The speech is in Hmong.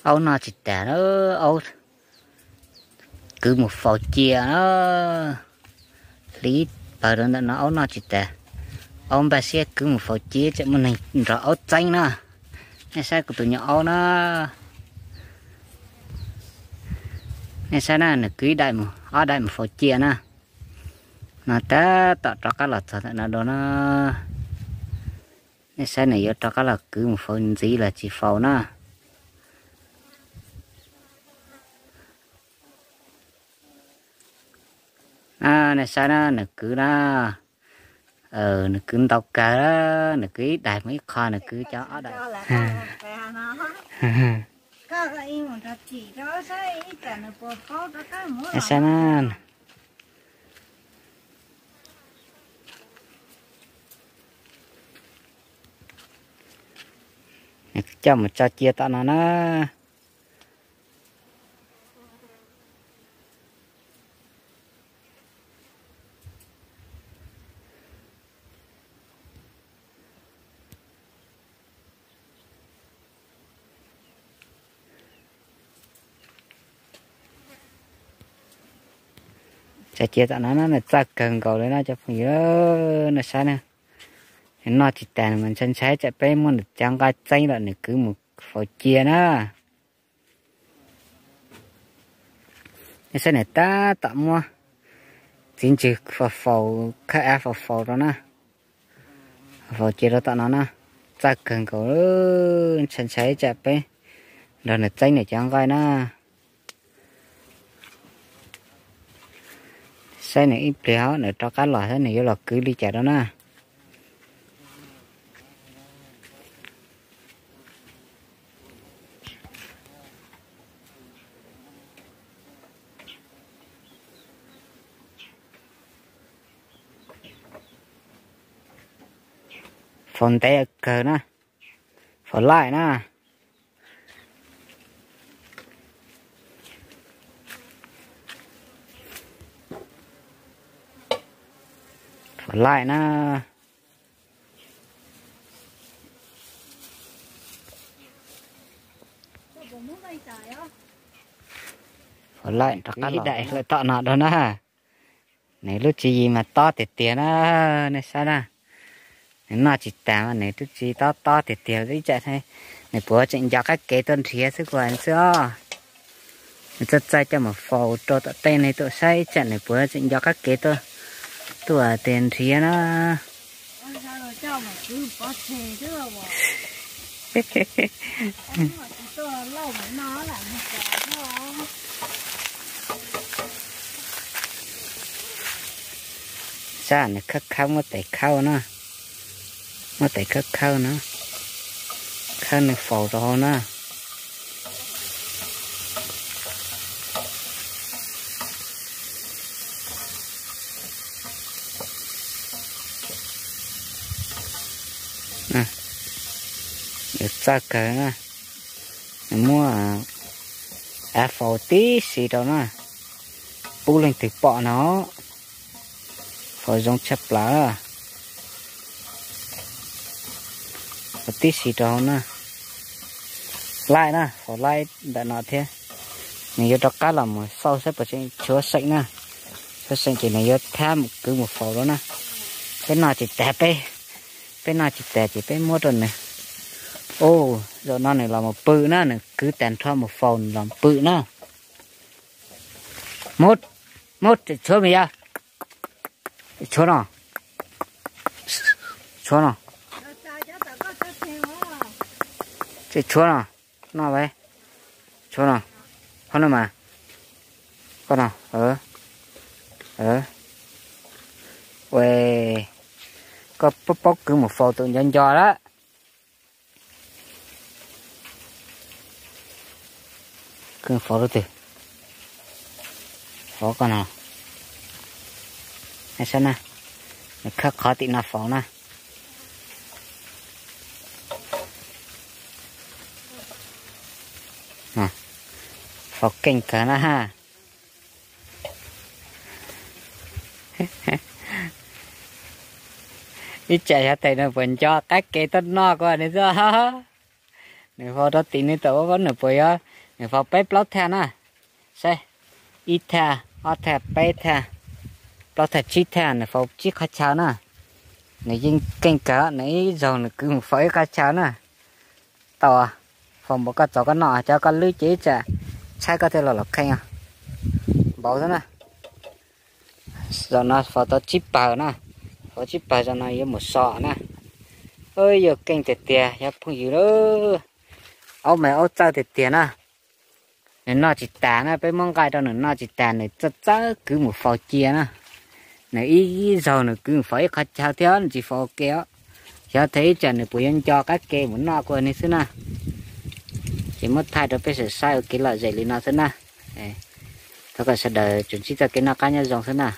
Aub noj tsis tas na, aub kwv mus faus cia na. Hliv pawg rau ntawm no aub noj tsis tas, aub npaj siab kwv mus faus cia, tseem muaj neeg nrog aub txeeb na. Nej saib kuv tus nyuam aub na, nej saib na, nws kwv ib daim mus, ob daim mus faus cia na. No tab tom rov qab los txog ntawm no dua na. Nej saib nws yuav rov qab los kwv mus faus ntxiv los tsis faus na. Nej saib na, nws kwv na, nws kwv ntau kawg, nws kwv ib daim mus ib qho, nws kwv cov ob daim. Saib na, nws coj mus tso cia tom no na. Tso cia tom no na, nws txawj kawg nkaus li na cov phooj ywg, nej saib na. Nws noj tsis tas, nws mas ntshai ntshai tsam peb muab nws cov nqaij txeeb los nws kwv mus faus cia na. Nej saib nws tab tom muab txiv ntsws faus faus, khawb av faus faus rau na. Faus cia rau tom no na, txawj kawg nkaus, ntshai ntshai tsam peb nrog nws txeeb nws cov nqaij na. Saib nws ib pliag nws rov qab los saib nws yuav los kwv li cas rau na. Faus ntev kawg na, faus laij na. Faus laij na. Faus laij rov qab los tom no dua na. Nws lub tswv yim mas tob tiag tiag na, nej saib na. Nws noj tsis tas mas nws lub tswv yim tob tob tiag tiag, ib tsam nws puas tseem nco qab kev tuaj nrhiav xwb kuv hais xwb os. Nws txawj txawj coj mus faus rau tom tej, nej tuaj saib ib tsam nws puas tseem nco qab kev tuaj, tuaj tiag nrhiav na. Saib nws khawb khawb muab tes khawb na, muab tes khawb khawb na, khawb nws faus rau hauv na. Nws txawj kawg na, nws muab av faus tib si rau na, pub leej twg pom no, faus zoo tshaj plaws. Faus tib si rau hauv na, laij na, faus laij ntawm no thiab. Nws yuav rov qab los mus xauj saib puas tseem tshuav seem na, tshuav seem ces nws yuav thab mus kwv mus faus rau na. Peb noj tsis tas, peb, peb noj tsis tas ces peb muab rau nws. Ua, zaum no nws los mus pw na, nws kwv tag nrho mus faus nws los pw na. Mub, mub, tshuav mas yog, tshuav no, tshuav no, tshuav no, noj, tshuav no, ho no mas, koj no, ua, koj paub kwv mus faus tus nco nco lawm. Kwv faus lub twg? Faus koj no. Saib na, nws khawb qhov tim no faus na. Faus keej kawg na. Ib tsam yog tes nws puas nco qab kev tuaj noj kuv hais nws xwb. Nws faus rau tim nws tom ub, nws puas yuav Nws faus peb plaub thaj na. Saib, ib thaj, ob thaj, peb thaj, plaub thaj, tsib thaj, nws faus tsib qhov chaw na. Nws yeej keej kawg, nws ib zaug nws kwv mus faus ib qhov chaw na. Tau, faus npaum koj txaus koj noj, cov koj lwb ces ib tsam tshaib koj thiaj los los kheej os. Npaum xwb na. Zaum no faus tau tsib pawg na, faus tsib pawg zaum no yuav mus so na. Yuav keej tiag tiag cov phooj ywg lauj. Aub me aub txawj tiag tiag na. Nws noj tsis tas na, peb muab nqaij rau nws noj tsis tas, nws txawj txawj kwv mus faus cia na. Nws ib zaug nws kwv mus faus ib qhov chaw thiab, nws tsis faus ua ke os. Xyov thaum ib tsam nws puas yuav nco qab ke mus noj kuv ni xwb na. Ces muab thaij rau peb sawv saib ua kev lom zem li no xwb na. Thov kom sawv daws tsuas ntsib txoj kev noj qab nyob zoo xwb na.